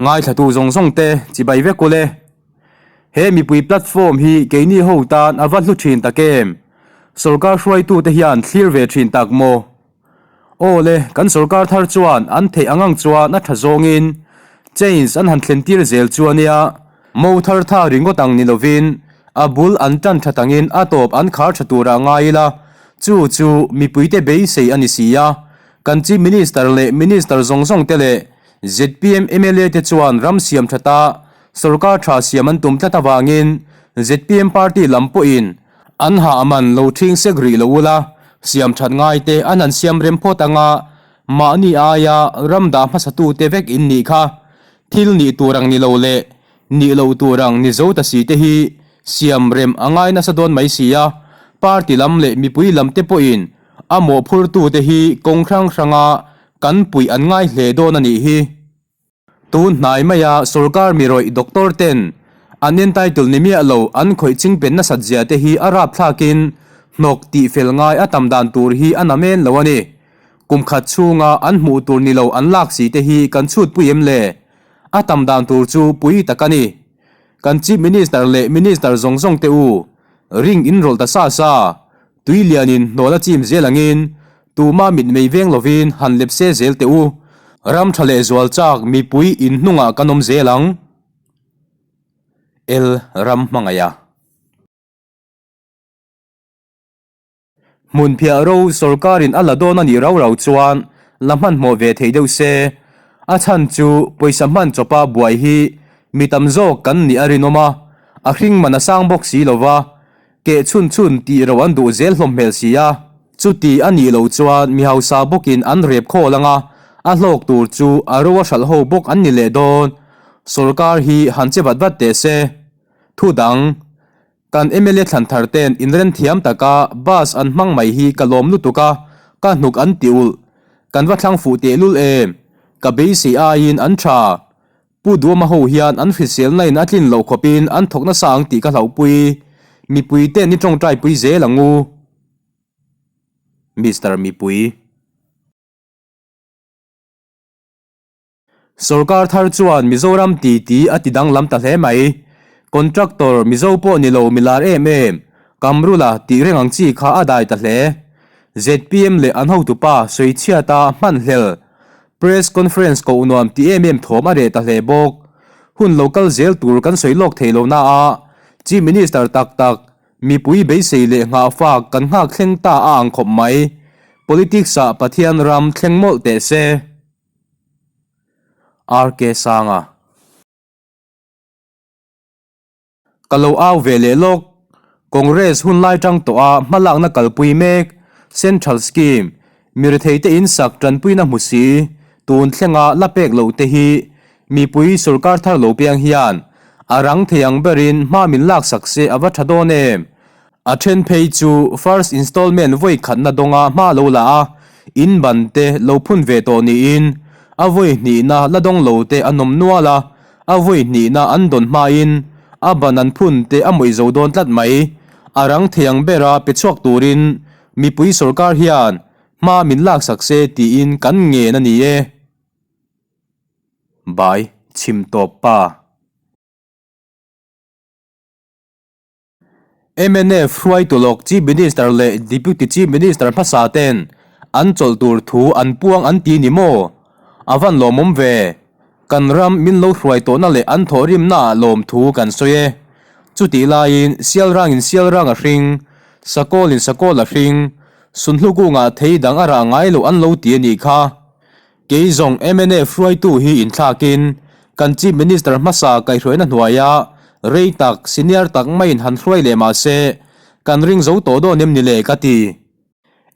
Ngaithlatu zawng zawng te chibai vek ule. He mipui platform hi keini ho tan a va hlu thin tak em? Sorkar hruaitute hian thlir ve thin tak maw? Aw le, kan sorkar thar chuan an theih ang ang chuan a tha zawngin change an han thlen tir zel chu a nia. Mo thar tha ringawt ang ni lovin a bul an tan that angin a tawp an khar tha turah ngai ila, chu chu mipuite beisei a ni si a. Kan Chief Minister leh Minister zawng zawng te leh zpm mla te chuan ram siam thata sorkar tha siam an tum tlat avangin zpm party lam pawhin an hah man lo thing sek rih lo ula, siam that ngai te an han siam rem phawt anga mahni aia ram dah hmasa tu te vek in nih kha. Thil nih tur ang ni lo leh nih loh tur ang ni zo ta si te hi siam rem a ngai nasa dawn mai si a, party lam leh mipui lam te pawhin a mawhphurtu te hi kawng hrang hranga kan puih an ngai hle dawn a nih hi. Tun hnai maia sorkar mi rawih doctor ten an entitle ni miah lo an khawih ching pen nasat zia te hi a rapthlakin hnawk tih fel ngai a tam dan tur hi a na men lo a ni. Kum khat chhunga an hmuh tur ni lo an lak si te hi kan chhut pui em le? A tam dan tur chu pui tak a ni. Kan Chief Minister leh Minister zawng zawng te u, ring in rawlh ta sa sa, tui lianin hnawl a chim zel angin Tuma mitmei veng lovin han lep se zel teh u. Ram tha leh zual chak mipui in hnungah kan awm zel ang. El ram hmangaih a. Hmunphiah ro sorkarin a la dawn a nih rau rau chuan la hmanhmawh ve thei deuh se. A chhan chu pawisa hman chawpa buai hi mi tam zawk kan nih a rinawm a, a hring man a sang bawk si lova, Keh chhun chhun tih ro an duh zel hlawm hmel si a, chuti a nih loh chuan mi hausa bawkin an rep khawl ang a, a hlawk tur chu a ro a hralh ho bawk an ni leh dawn. Sorkar hi han che vat vat teh se. Thu dang, kan mla thlan thar ten inren thiam taka bus an hmang mai hi ka lawm lutuk a, ka hnuk an ti ulh. Kan va thlang fuh tehlul em? Ka beisei aiin an tha. Pu Duama ho hian an hriselna in a tlin loh khawpin an thawk nasa ang tih ka hlauhpui. Mipui ten i tawngtai pui zel ang u. Mister Mipui. Sorkar thar chuan Mizoram ti ti a ti danglam ta hle mai. Contractor Mizo pawh ni lo milar em em, Kamrula tih reng ang chi kha a dai ta hle. Zpm leh an hotupa Sawichhiata hmanhlel Press conference koh nuam ti em em thawm a reh ta hle bawk. Hun lo kal zel tur kan sawi lawk thei lo na a, Chief Minister tak tak, mipui beisei leh nghah fak kan nghak thleng ta a ang khawp mai. Politics ah Pathian ram thleng mawlh teh se. RK Sanga. Ka lo au ve leh lawk. Congress hun lai tang tawh a hmalakna kalpui mek, Central Scheme, miretheite in sak tanpuina hmu si, tun thlenga la pek loh te hi mipui sorkar thar lo piang hian a rang thei ang berin hma min laksak se a va tha dawn em? A then phei chu first installment vawi khatna dawnga hma lo la a, in ban te lo phun ve tawh niin a vawi hnihna la dawng lo te an awm nual a, A vawi hnihna an dawn hmain a ban an phun te a mawih zo dawn tlat mai. A rang thei ang bera pe chhuak turin mipui sorkar hian hma min laksak se tiin kan ngen a ni e. Bai chhim tawp pa. Mnf hruaitu lawk Chief Minister leh Deputy Chief Minister hmasa ten an chawlh tur thu an puang an ti ni maw? A van lawmawm ve. Kan ram min lo hruai tawhna leh an thawhrimna ah lawmthu kan sawi e. Chutih laiin Sialrangin Sialrang a hring, Sakawlin Sakawl a hring, Sunhlukungah thei dang a rah ngai loh an lo ti a nih kha. Kei zawng mnf hruaitu hi inthlakin kan Chief Minister hmasa kaihhruaina hnuaia rei tak, senior tak maiin han hruai leh mah se, kan ring zo tawh dawn em ni le ka ti.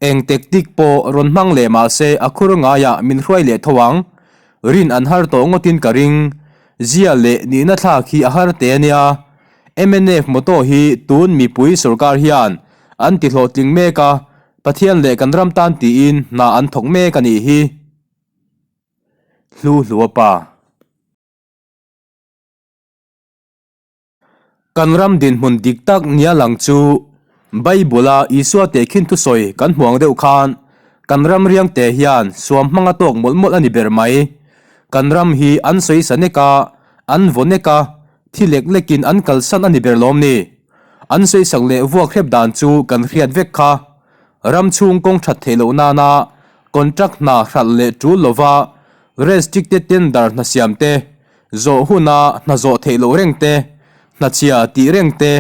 Eng tactic pawh rawn hmang leh mah se a khur ngaiah min hruai leh tho ang. Rin an har tawh ngawtin ka ring. Zia leh nihna thlak hi a har teh a nia. Mnf motto hi tun mipui sorkar hian an ti hlawhtling mek a, Pathian leh kan ram tan tiin hna an thawk mek a nih hi. Hlu hlua pa. Kan ram dinhmun dik tak nia lang chu Bible-a Isua tehkhin thusawi kan hmuang deuh khan kan ram riangte hian suam hmanga tawk mawlh mawlh a ni ber mai. Kan ram hi an sawisa nek a, an vaw nek a, thi lek lekin an kalsan a ni ber lawm ni? An sawisak leh vuak hrep dan chu kan hriat vek kha. Ram chhung kawng that theih loh nana contract hna hralh leh tul lova restricted tender hna siam te, zawh huna hna zawh theih loh reng te, hna chhia tih reng te,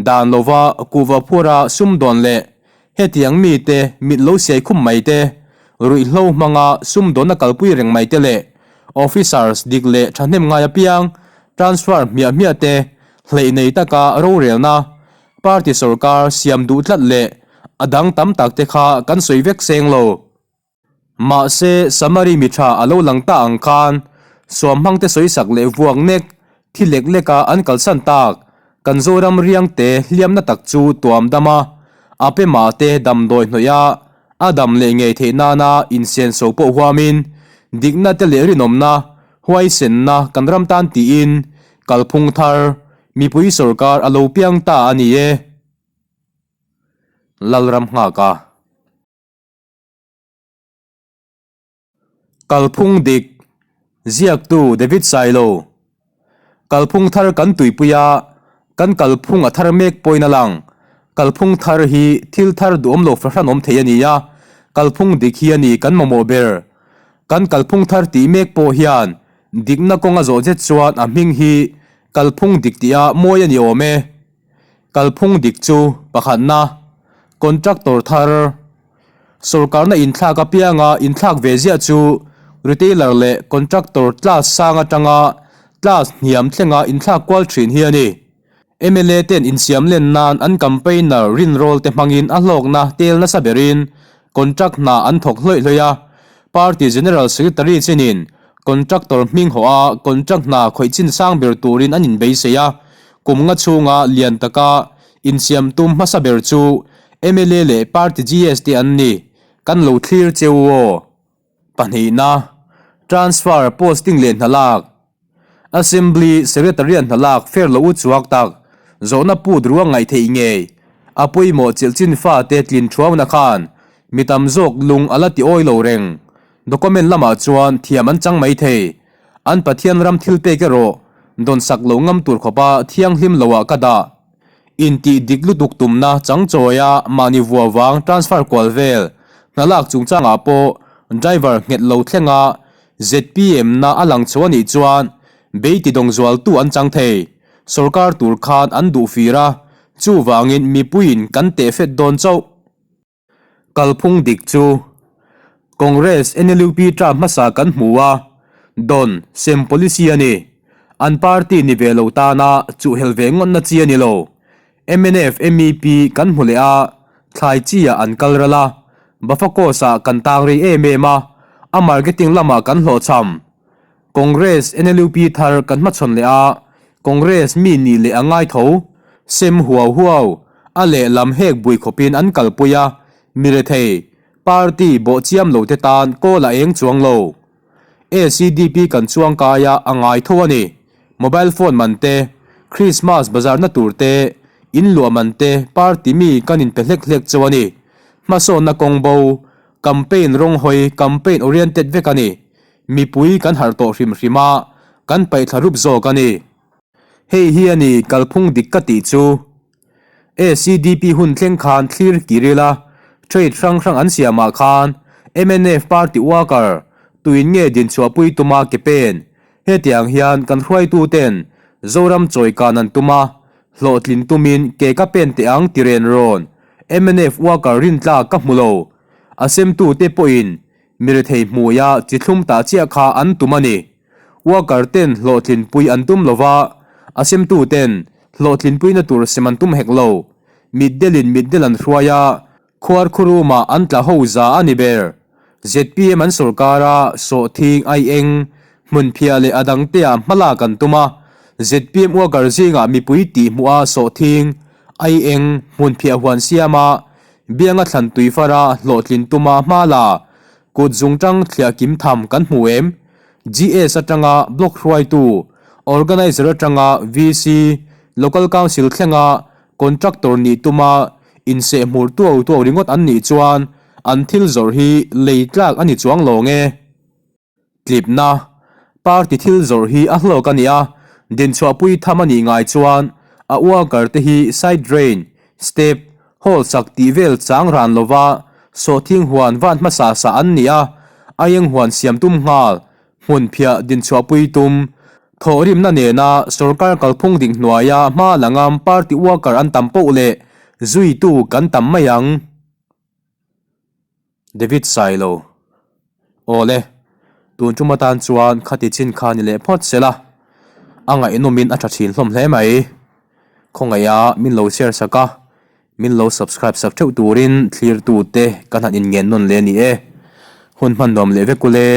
dan lova kuhva phura sumdawn leh Hetiang mite mit lo siai khum mai te, ruihhlo hmanga sumdawnna kalpui reng mai te leh officers dik leh thahnem ngai apiang transfer hmiah hmiah te hleih nei taka rorelna party sorkar siam duh tlat leh a dang tam tak te kha kan sawi vek seng lo. Mahse, Samari mi tha a lo lang ta ang khan suam hmangte sawisak leh vuak nek, thi lek leka an kalsan tak, kan Zoram riangte hliamna tak chu tuam dam a, a pema te damdawi hnawih a, a dam leh ngei theih nana insenso pawh huamin, dikna te leh rinawmna, huaisenna kan ram tan tiin kalphung thar, mipui sorkar a lo piang ta a ni e. Lalram nghak a. Kalphung dik, Ziaktu David Sailo. Kalphung thar kan tuipui a, kan kalphung a thar mek pawhin a lang. Kalphung thar hi thil thar duhawm lo fahran awm thei a ni a, kalphung dik hi a ni kan mamawh ber. Kan kalphung thar tih mek pawh hian dikna kawng a zawh zet chuan a hming hi kalphung dik tih a mawi a ni awm e. Kalphung dik chu pakhatna, contractor thar, Sorkarna inthlak apianga inthlak ve ziah chu retailer leh contractor class sang atanga class hniam thlenga inthlak kual thin hi a ni. Mla ten insiam len nan an campaigner rinrawl te hmangin a hlawkna tel nasa berin contract hna an thawk hlawih hlawih a. Party General Secretary chinin contractor hming hawh a contract hna khawih chin sang ber turin an inbeisei a, kum nga chhunga lian taka Insiam tum hmasa ber chu mla leh party GS te an ni, kan lo thlir cheu aw. Pahnihna, Transfer, posting leh hna lak. Assembly Secretariat hna lak fair lo u chuak tak, zawhna put ruang ngaih theih ngei, a pawimawh chilh chin fate tlin thuauna khan mi tam zawk lung a la ti awi lo reng. Document lamah chuan thiam an chang mai thei. An Pathian ram thil pek erawh dawnsak lo ngam tur khawpa thianghlim loah ka dah. Intih dik lutuk tumna changchawia mahni vua vang transfer kual vel hna lak chungchangah pawh driver nghet lo thlenga zpm na a lang chho a nih chuan bei ti dawng zualtu an chang thei. Sorkar tur khan an duh fir a, chuvangin mipuiin kan teh fet dawn chauh. Kalphung dik chu Congress NLUP term hmasa kan hmu a, Don sem policy a ni. An party ni ve lo tana chuhhelh ve ngawtna chi a ni lo. Mnf MEP kan hmu leh a, thlai chi ah an kal ral a, Bafakos ah kan tang rei em em a, a marketing lamah kan hlawhchham. Congress NLUP thar kan hmachhawn leh a, Congress mi nih leh a ngai tho. Sem huau huau, a lehlam hek bui khawpin an kalpui a, mi rethei, party bawh chiam lo te tan kawl a eng chuang lo. ACDP kan chuang kai a, a ngai tho a ni. Mobile phone man te, Christmas bazar na tur te, in luah man te party mi kan inpe hlek hlek chauh a ni. Hmasawnna kawng bo, campaign rawng hawi, campaign oriented vek a ni. Mipui kan harh tawh hrim hrim a, kan paihthla rup zawk a ni. Hei hi a ni kalphung dik ka tih chu. ACDP hun thleng khan thlir kir ila, trade hrang hrang an siamah khan mnf party worker tuin nge dinchhuahpui tuma ke pen? Hetiang hian kan hruaituten Zoram chawikan an tum a, hlawhtlin tumin ke ka pen teh ang ti ren rawn mnf worker rintlak ka hmu lo. A semtute pawhin Mi rethei hmuia chi thlum tah chiah kha an tum a ni. Worker ten hlawhtlinpui an tum lova, a semtu ten hlawhtlinpuina tur sem an tum hek lo. Mitdelin mitdel an hruai a, khuar khurumah an tla ho za a ni ber. Zpm an sawrkar a, sawhthing, aieng, hmunphiah leh a dangte ah hmalak an tum a, zpm worker zingah mipui tihhmuh a sawhthing, aieng, hmunphiah huan siam a, Bianga thlan tui fara hlawhtlin tuma hma la kut zungtang thliah kim tham kan hmu em? GS atanga Block hruaitu, Organizer atanga VC, Local Council thlenga Contractor nih tuma insehhmur tuau tuau ringawt an nih chuan an thil zawrh hi lei tlak a ni chuang lawng e. Tlipna. Party thil zawrh hi a hlawk a nia, dinchhuahpui tham a nih ngai chuan a worker te hi side drain, step, hall sak tih vel chang ran lova sawhthing huan van hmasa sa an ni a, aieng huan siam tum nghal, hmun phiah dinchhuahpui tum, thawhrimna nena sorkar kalphung ding hnuaia hma la ngam party worker an tam poh leh zuitu kan tam mai ang. David Sailo, Awle, tun tum atan chuan khati chin kha ni leh phawt se la, a ngaihnawmin a tha thin hlawm hle mai. Khawngaiha min lo share sak a, min lo subscribe sak theuh turin thlirtute kan han inngen nawn leh a ni e. Hun hman nuam leh vek ule.